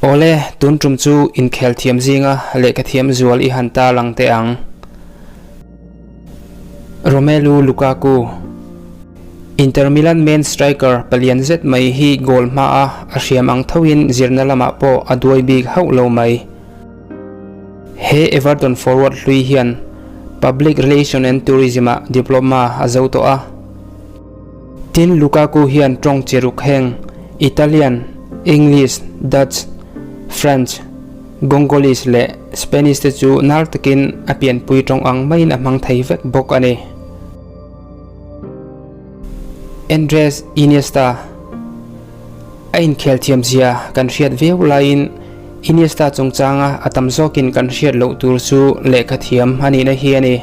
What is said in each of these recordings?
Awle, tun tum chu inkhel thiam zinga lehkha thiam zual i han tarlang teh ang. Romelu Lukaku, Inter Milan main striker palian zet mai hi goal hmaa a hriam ang thoin zirna lamah pawh a duai bik hauh lo mai. He Everton forward hlui hian Public Relation and Tourism-ah diploma a zo tawh a. Tin, Lukaku hian tawng chi ruk heng Italian, English, Dutch, French, Gongolese leh Spanish te chu nal takin a pianpui tawng ang maiin a hmang thei vek bawk a ni. Andres Iniesta. A inkhel thiamzia kan hriat viau laiin Iniesta chungchanga a tam zawkin kan hriat loh tur chu lehkha thiam a nihna hi a ni.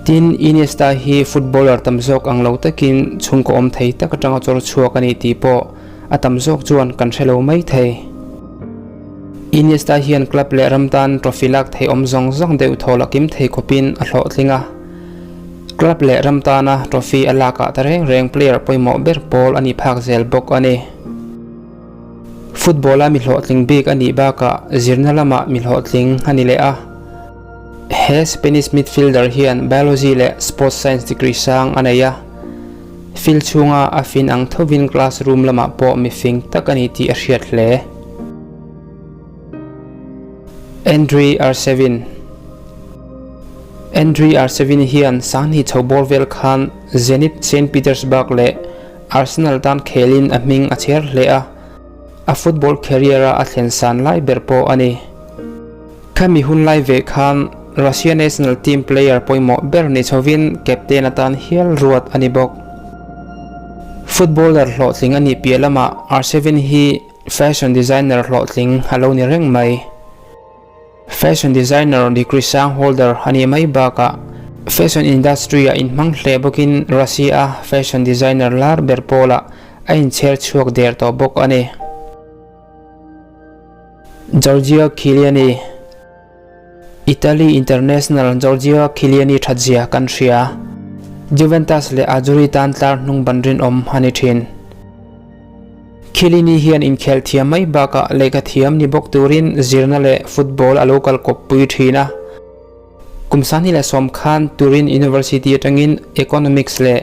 Tin, Iniesta hi footballer tam zawk ang lo takin chhungkaw awm thei tak atanga chawr chhuak a ni tih pawh a tam zawk chuan kan hre lo mai thei. Iniesta hian club leh ram tan trophy lak thei awm zawng zawng deuh thaw la kim thei khawpin a hlawhtling a. Club leh ram tana trophy a lakah ta reng reng player pawimawh ber pawl a ni phak zel bawk a ni. Football-a mi hlawhtling bik a nih bakah zirna lamah mi hlawhtling a ni leh a. He Spanish midfielder hian Biology leh Sports Science degree sang a nei a. Field chhunga a fin ang thovin classroom lamah pawh mi fing tak a ni tih a hriat hle. Andriy Arshavin. Andriy Arshavin hian Sanghnih chho bawr vel khan Zenit Saint Petersburg leh Arsenal tan khelin a hming a chher hle a, a football career-a a thlen san lai ber pawh a ni. Khami hun lai ve khan Russia national team player pawimawh ber ni chhovin captain atan hial ruat a ni bawk. Footballer hlawhtling a nih piah lamah Arshavin hi fashion designer hlawhtling a lo ni reng mai. Fashion designer degree sang holder a nih mai bakah fashion industry ah inhmang hle bawkin Russia-a fashion designer lar ber pawlah a inchher chhuak der tawh bawk a ni. Giorgio Chiellini Italy international Giorgio Chiellini thatzia kan hria. Juventus leh Azzurri tan tlar hnung ban rinawm a ni thin. Khilini hian inkhel thiam mai bakah lehkha thiam ni bawk turin zirna leh football a lo kal kawppui thin a. Kum 2010 khan Turin University atangin Economics leh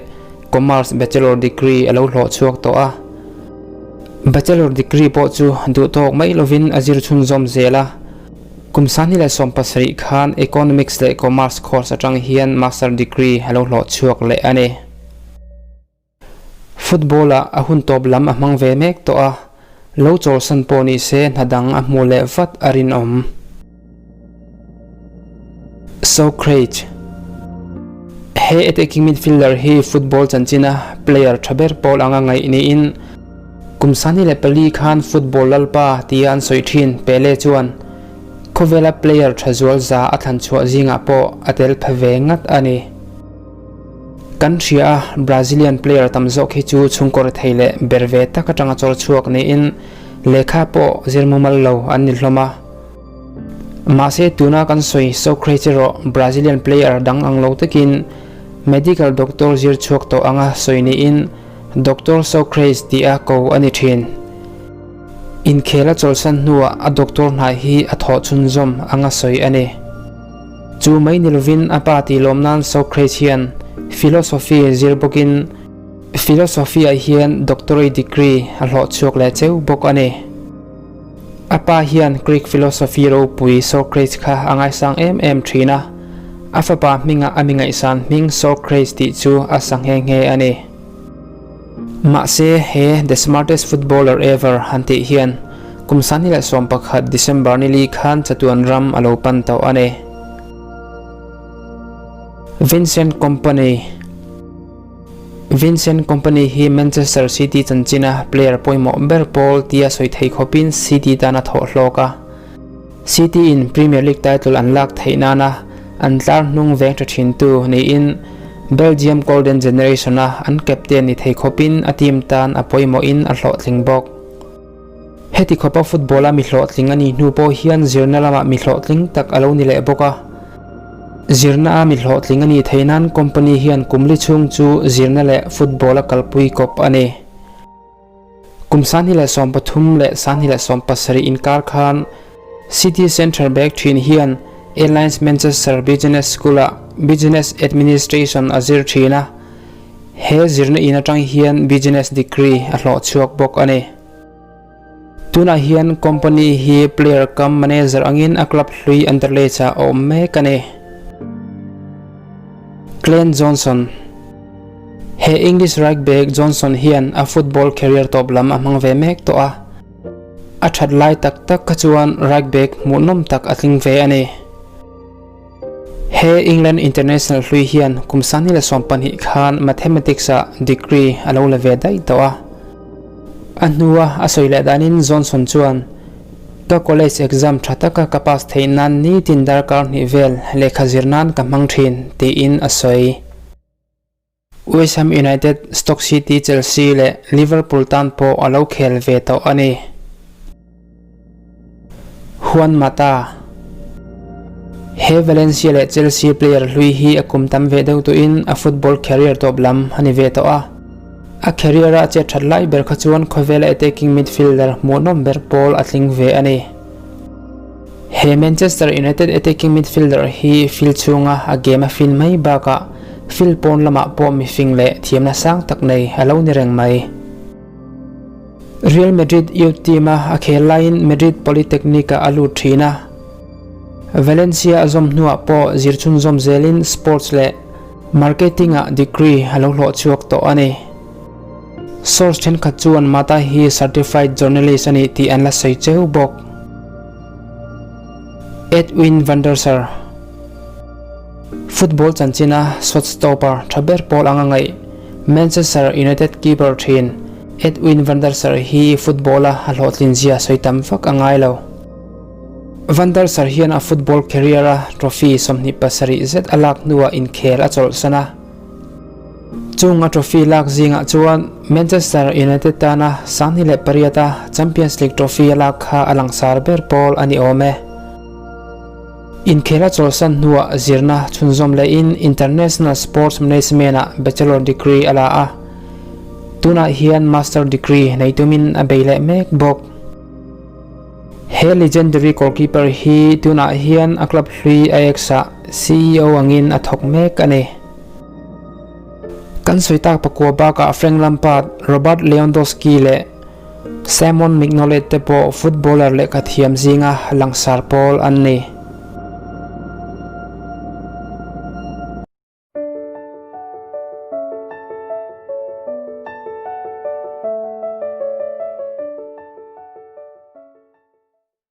Commerce Bachelor degree a lo hlawh chhuak tawh a. Bachelor degree pawh chu duhtawk mai lovin a zir chhunzawm zel a. Kum 2017 khan Economics leh Commerce course atang hian Master degree a lo hlawh chhuak leh a ni. Football ah a hun tawp lam a hmang ve mek tawh a, lo chawlsan pawh ni se hna dang a hmuh leh vat a rinawm. Socrates He attacking midfielder hi football chanchina player tha ber pawl anga ngaih niin kum 24 khan football lalpa tia an sawi thin Pele chuan khawvela player tha zual za a thlan chhuah zingah pawh a tel pha ve ngat a ni. Kan hria a, Brazilian player tam zawk hi chu chhungkaw rethei leh ber ve tak atanga chawl chhuak niin lehkha pawh zir mumal lo an ni hlawm a. Mahse tuna kan sawi Socrates erawh Brazilian player dang ang lo takin medical doctor zir chhuak tawh anga sawi niin Doctor Socrates tia ko a ni thin. Inkhel a chawlsan hnuah a doctor hna hi a thawh chhunzawm anga sawi a ni. Chu mai ni lovin a pa tih lawm nan Socrates hian philosophy zir bawkin philosophy ah hian doctorate degree a hlawh chhuak leh cheu bawk a ni. A pa hian Greek philosophy ropui Socrates kha a ngaisang em em thin a, a fapa hmingah a mi ngaihsan hming Socrates tih chu a sa nghe nghe a ni. Mahse, he The Smartest Footballer Ever han tih hian kum 2011 December ni li khan chatuan ram a lo pan tawh a ni. Vincent Kompany Vincent Kompany hi Manchester City chanchina player pawimawh ber pawl tia sawi thei khawpin City tan a thawh hlawk a. City in Premier League title an lak theih nana an tlar hnung veng tha thintu niin Belgium Golden Generation-a an captain ni thei khawpin a team tan a pawimawhin a hlawhtling bawk. Heti khawpa football-a mi hlawhtling a nih hnu pawh hian zirna lamah mi hlawhtling tak a lo ni leh bawk a. Zirna-a mi hlawhtling a nih theih nan company hian kum li chhung chu zirna leh football a kalpui kawp a ni. Kum 2013 leh 2017 inkar khan City centre back thin hian Airlines Manchester Business School-ah Business Administration a zir thin a, he zirna in atang hian Business degree a hlawh chhuak bawk a ni. Tunah hian Kompany hi player cum manager angin a club hlui Anderlecht-ah a awm mek a ni. Glenn Johnson He English right back Johnson hian a football career tawp lam a hmang ve mek tawh a, a that lai tak tak kha chuan right back hmuhnawm tak a tling ve a ni. He England international hlui hian kum 2012 khan Mathematics-ah degree a lo la ve daih tawh a. A hnua a sawi leh danin Johnson chuan, Ka college exam tha taka ka pass theih nan nitin darkar hnih vel lehkha zir nan ka hmang thin, tiin a sawi. West Ham United, Stoke City, Chelsea leh Liverpool tan pawh a lo khel ve tawh a ni. Juan Mata He Valencia leh Chelsea player hlui hi a kum tam ve deuh tawhin a football career tawp lam a ni ve tawh a. A career-a a chet that lai ber kha chuan khawvela attacking midfielder hmuhnawm ber pawl a tling ve a ni. He Manchester United attacking midfielder hi field chhunga a game a fin mai bakah field pawn lamah pawh mifing leh thiamna sang tak nei a lo ni reng mai. Real Madrid youth team-a a khel laiin Madrid Polytechnic-ah a lut thin a. Valencia a zawm hnuah pawh zir chhunzawm zelin sports leh marketing-ah degree a lo hlawh chhuak tawh a ni. Source thenkhat chuan Mata hi certified journalist a ni tih an la sawi cheu bawk. Edwin van der Sar Football chanchina shot stopper tha ber pawl anga ngaih Manchester United keeper thin Edwin van der Sar hi football-a a hlawhtlin zia sawi tam vak a ngai lo. Van der Sar hian a football career-a trophy 27 zet a lak hnuah inkhel a chawlhsan a. Chung a trophy lak zingah chuan Manchester United tana 2008 a Champions League trophy a lak kha a langsar ber pawl a ni awm e. Inkhel a chawlsan hnuah zirna chhunzawm lehin International Sports Management-ah Bachelor degree a la a, tunah hian Master degree nei tumin a bei leh mek bawk. He legendary goalkeeper hi tunah hian a club hlui Ajax-ah CEO angin a thawk mek a ni. Kan sawi tak pakua bakah Frank Lampard, Robert Lewandowski leh Simon Mignolet te pawh footballer lehkhathiam zinga langsar pawl an ni.